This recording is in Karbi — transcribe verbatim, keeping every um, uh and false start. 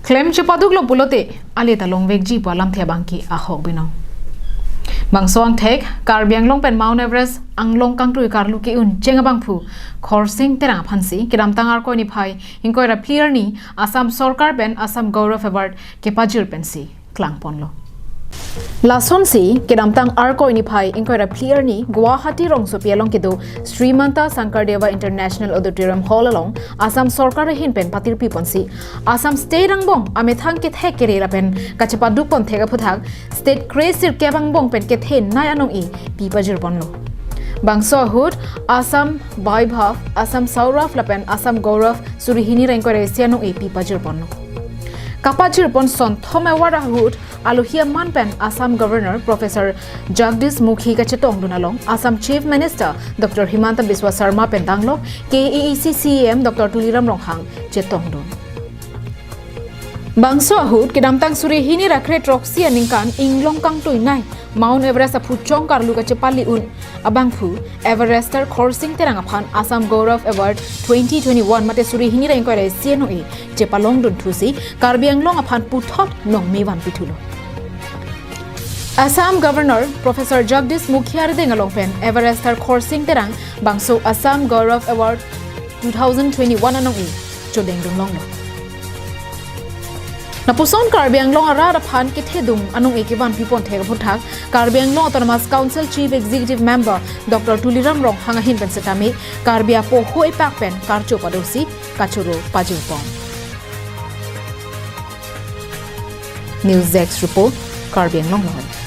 Klem chepaduklo pulote ale ta longvekji pu alamthe abangke ahok binong. Bangso angthek Karbi Anglong pen Mount Everest anglong kangtui karlu ke-un cheng abangphu Khorsing Terang aphansi kedamtang Arkoi niphai ingkoi ra phli arni Assam Sorkar pen Assam Gaurav Award kepajir pensi klangponlo. Lasonsi kedamtang Arkoi niphai ingkoi ra phli arni Guwahati rongsopi along kedo Srimanta Sankardeva International Auditorium Hall along Assam Sorkar ahin pen patirpiponsi Assam State angbong amethang kethek kere lapen kachepadukpon thek aphuthak State kre sirkep angbong pen kethenei anong-e pipajirponlo. Bangso ahut Assam Vaibhav, Assam Saurav lapen Assam Gaurav suri hini ra ingkoi ra isi anong-e pipajirponlo. Kapajirpon sonthom award ahut alohi aman pen Assam Governor Professor Jagdish Mukhi kachetongdun along Assam Chief Minister Doctor Himanta Biswa Sarma pen danglok K A A C C E M Doctor Tuliram Ronghang chetongdun. Bangso ahut kedamtang suri hini ra kre throksi aningkan inglong kangtuinei Mount Everest aphuchong karlu kachepali un abangphu Everester Khorsing Terang aphan Assam Gaurav Award twenty twenty-one mate suri hini ra ingkoi ra isi anong-e chepalongdun thusi Karbi Anglong aphan puthot nongme vanpi thulo. Assam Governor Professor Jagdish Mukhi arideng along pen Everester Khorsing Terang bangso Assam Gaurav Award two thousand twenty-one anong-e chodengdun longlo. Lapuson Karbi Anglong arat aphan kethedung anong-e kevanpipon thek aphuthak Karbi Anglong Autonomous Council Chief Executive Member Doctor Tuliram Ronghang ahin pen setame Karbi apoho epak pen karcho padosi kachoro pajirpon. News Desk Report, Karbi Anglong Live.